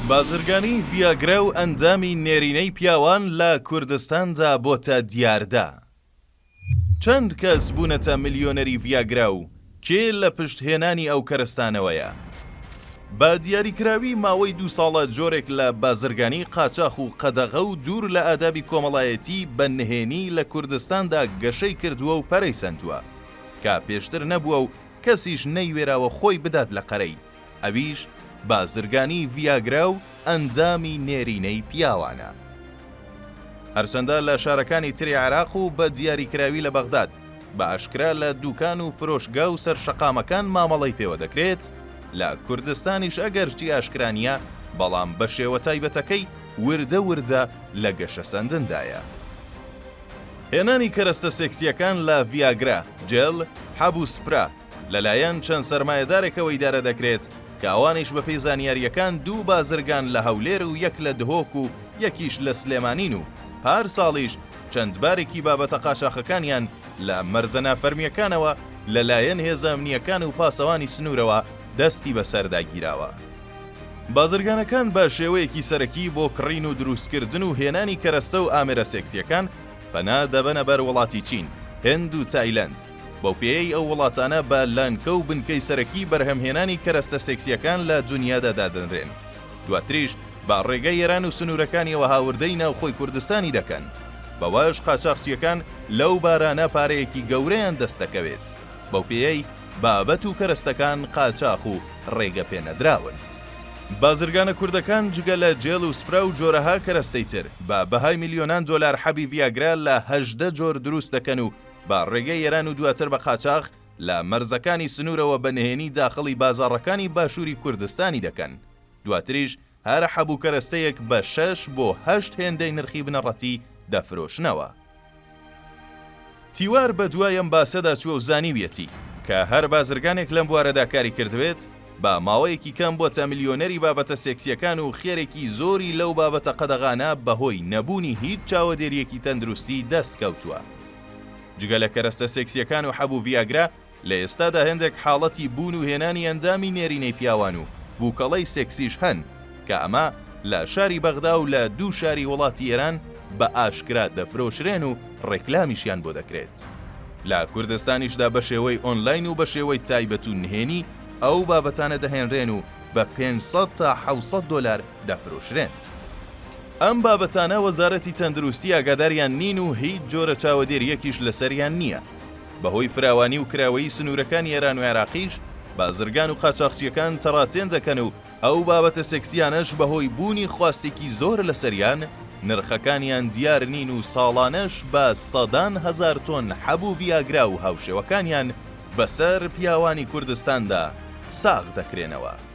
بازرگانی ڤیاگرا و ئەندامی نێرینەی پیاوان لە کوردستاندا بۆتە دیاردە. چەند کەس بوونەتە ملیۆنەری ڤیاگرا و کێ لە پشت هێنانی ئەو کەرەستانەوەیە؟ بە دیاریکراوی ماوەی دوو ساڵە جۆرێک لە بازرگانی قاچاخ و قەدەغە و دوور لە ئادابی کۆمەڵایەتی بە نهێنی لە کوردستاندا گەشەی کردووە و پەرەی سەندووە کە پێشتر نەبووە و کەسیش نەیوێراوە خۆی بدات لە قەرەی، ئەویش بازرگانی ڤیاگرا و ئەندامی نێرینەی پیاوانە. هەرچەندە لە شارەکانی تری عێراق و بە دیاریکراوی لە بەغداد بە ئاشکرا لە دوکان و فرۆشگا و سەر شەقامەکان مامەڵەی پێوە دەکرێت، لە کوردستانیش ئەگەرچی ئاشکرا نییە، بەڵام بە شێوە تایبەتەکەی وردە وردە لە گەشەسەندندایە. هێنانی کەرەستە سێکسییەکان لە ڤیاگرا، جێل، حەب و سپرا، لەلایەن چەند سەرمایەدارێکەوە ئیدارە دەکرێت کە ئەوانیش بەپێی زانیارییەکان دوو بازرگان لە هەولێر و یەک لە دهۆک و یەکیش لە سلێمانین و پار ساڵیش چەند بارێکی بابەتە قاچاخەکانیان لە مەرزە نافەرمییەکانەوە لەلایەن هێزە ئەمنییەکان و پاسەوانی سنوورەوە دەستی بەسەردا گیراوە. بازرگانەکان بە شێوەیەکی سەرەکی بۆ کڕین و دروستکردن و هێنانی کەرەستە و ئامێرە سێکسییەکان پەنا دەبەنە بەر وڵاتی چین، هند و تایلەند، بەو پێیەی ئەو وڵاتانە بە لانکە و بنکەی سەرەکی بەرهەمهێنانی کەرەستە سێکسییەکان لە دونیادا دادەنرێن، دواتریش بە ڕێگای ئێران و سنوورەکانیەوە هاوردەی ناوخۆی کوردستانی دەکەن، بەوەش قاچاخچییەکان لەو بارانە پارەیەکی گەورەیان دەست دەکەوێت، بەو پێیەی بابەت و کەرەستەکان قاچاخ و ڕێگەپێنەدراون. بازرگانە کوردەکان جگە لە جێل و سپرا و جۆرەها کەرەستەی تر، بە بەهای ملیۆنان دۆلار حەبی ڤیاگرا لە 18 جۆر دروست دەکەن و بە ڕێگەی ئێران و دواتر بە قاچاخ لە مەرزەکانی سنوورەوە بە نهێنی داخڵی بازاڕەکانی باشووری کوردستانی دەکەن، دواتریش هەر حەب و کەرەستەیەک بە شەش بۆ هەشت هێندەی نرخی بنەڕەتی دەفرۆشنەوە. تیوار بە دوای ئەم باسەدا چووە و زانیویەتی کە هەر بازرگانێک لەم بوارەدا کاری کردبێت بە ماوەیەکی کەم بۆتە ملیۆنەری بابەتە سێکسییەکان و خێرێکی زۆری لەو بابەتە قەدەغانە بەهۆی نەبوونی هیچ چاوەدێرییەکی تەندروستی دەست کەوتووە. جگە لە کەرەستە سێکسییەکان و حەب و ڤیاگرا، لە ئێستادا هێندێک حاڵەتی بوون و هێنانی ئەندامی نێرینەی پیاوان و بووکەڵەی سێکسیش هەن کە ئەمە لە شاری بەغدا و لە دوو شاری وڵاتی ئێران بە ئاشکرا دەفرۆشرێن و ڕێکلامیشیان بۆ دەکرێت. لە کوردستانیشدا بە شێوەی ئۆنلاین و بە شێوەی تایبەت و نهێنی ئەو بابەتانە دەهێنرێن و بە 500 تا 700 دۆلار دەفرۆشرێن. ئەم بابەتانە وەزارەتی تەندروستی ئاگاداریان نین و هیچ جۆرە چاوەدێرییەکیش لەسەریان نییە. بەهۆی فراوانی و کراوەیی سنوورەکانی ئێران و عێراقیش، بازرگان و قاچاخچییەکان تەڕاتێن دەکەن و ئەو بابەتە سێکسییانەش بەهۆی بوونی خواستێکی زۆر لەسەریان، نرخەکانیان دیار نین و ساڵانەش بە سەدان هەزار تۆن حەب و ڤیاگرا و هاوشێوەکانیان بەسەر پیاوانی کوردستاندا ساغ دەکرێنەوە.